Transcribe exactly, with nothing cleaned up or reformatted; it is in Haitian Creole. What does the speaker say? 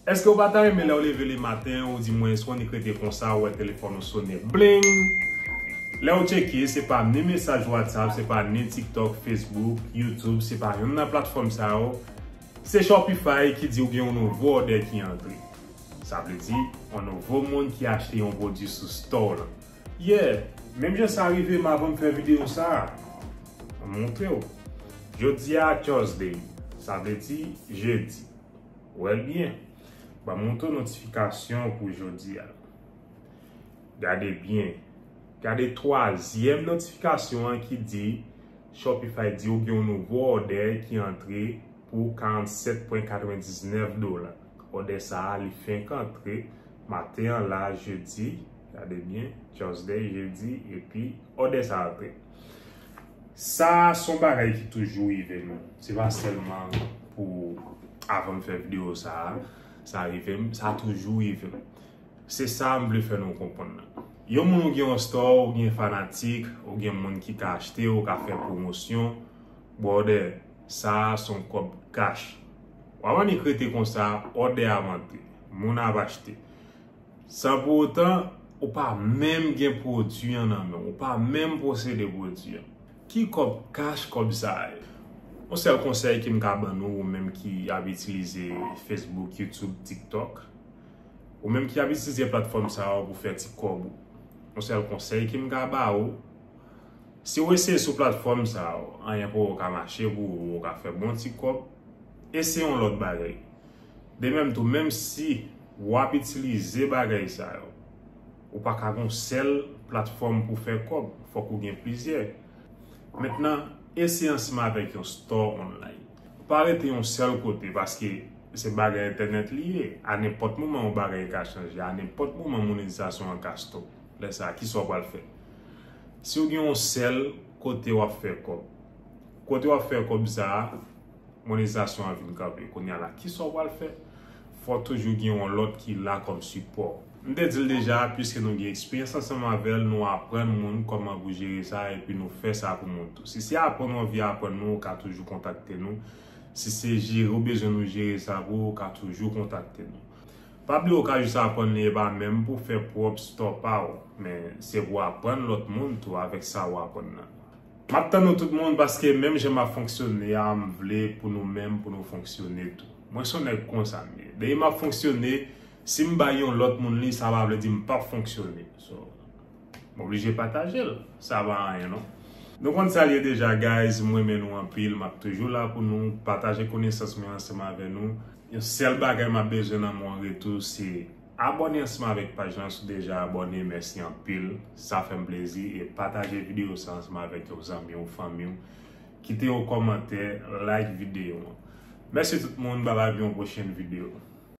Èske w pa ta renmen lè w leve le maten, ou di mwen, sou annik rete konsa, ou wè telefòn ou sonnen bling? Lè w tcheke, se pa ni mesaj WhatsApp, se pa ni TikTok, Facebook, YouTube, se pa yonn nan platfòm sa yo. Se Shopify ki di w gen yon nouvo òdè ki antre. Sa vle di, yon nouvo moun ki achte yon pwodui sou store lan. Yeah, menm jan sa rive m avan m fè videyo sa a. M montre w. Jodi a Thursday, sa vle di jedi. Wè l byen. Ban m montre w notifikasyon pou jodi a. Gade byen. Gade twazyèm notifikasyon an ki di Shopify di w gen yon nouvo òdè ki antre pou karannsèt pwen katrevendiznèf dola. Òdè sa a, li fenk antre maten an la, jedi, gade byen, Thursday, jedi, epi òdè sa a antre. Sa a se yon bagay ki toujou rive nou. Se pa sèlman pou avan m fè videyo sa a, sa rive m, sa toujou rive m. Se sa m vle fè nou konprann nan. Yon moun ou gen yon store, ou gen fanatik, ou gen moun ki ka achte, ou ka fè pwomosyon, brother, sa a se yon kòb cash. W ap annik rete konsa, òdè ap antre, moun ap achte. San pou otan, ou pa menm gen pwodui an nan men w, ou pa menm posede pwodui an. Ki kòb cash kòb sa a ye? Yon sèl konsèy ke m ka ban nou, ou menm ki ap itilize Facebook, YouTube, TikTok, ou menm ki ap itilize platfòm sa yo pou fè ti kòb ou, yon sèl konsèy ke m ka ba ou, si w eseye sou platfòm sa yo, anyen poko ka mache pou ou, ou ka fè bon ti kòb, eseye yon lòt bagay. De menm tou, menm si w ap itilize bagay sa yo, ou pa ka gen yon sèl platfòm pou fè kòb, fòk ou gen plizyè. Mentnan, eseye ansanm avèk yon store online. Pa rete yon sèl kote, paske se bagay entènèt li ye. A nenpòt moman, yon bagay ka chanje. A nenpòt moman, monetizasyon an ka stop. Lè sa a, kisa w pral fè? Si w gen yon sèl kote w ap fè kòb, kote w ap fè kòb sa a, monetizasyon an vin kanpe. Kounye a la, kisa w pral fè? Fò toujou gen yon lòt ki la kòm sipò. M te di l deja, piske nou gen eksperyans ansanm avè l, nou aprann moun kòman pou jere sa, epi nou fè sa pou moun tou. Si se aprann ou anvi aprann nou, ou ka toujou kontakte nou. Si se jere ou bezwen nou jere sa pou ou, ou ka toujou kontakte nou. Pa bliye ou ka jis aprann li, e pa menm pou fè pwòp store pa w, men se pou aprann lòt moun tou avèk sa ou aprann nan. M ap tann nou tout moun, paske menm jan m ap fonksyone a, m vle pou nou menm, pou nou fonksyone tou. Mwen se yon nèg konsa m ye. Depi m ap fonksyone, si m bay yon lòt moun li, sa pa vle di m p ap fonksyone. So, m oblije pataje l. Sa pa anyen non. Nou konn sa l ye deja, guys, m renmen nou anpil, m ap toujou la pou nou, pataje konesans mwen ansanm avè nou. Yon sèl bagay m ap bezwen nan men w an retou, se abòne ansanm avèk paj lan. Si w deja abòne, mèsi anpil. Sa fè m plezi. E pataje videyo sa ansanm avèk yon zanmi w, fanmi w. Kite yon kòmantè, like videyo an. Mèsi tout moun, babay pou yon pwochèn videyo.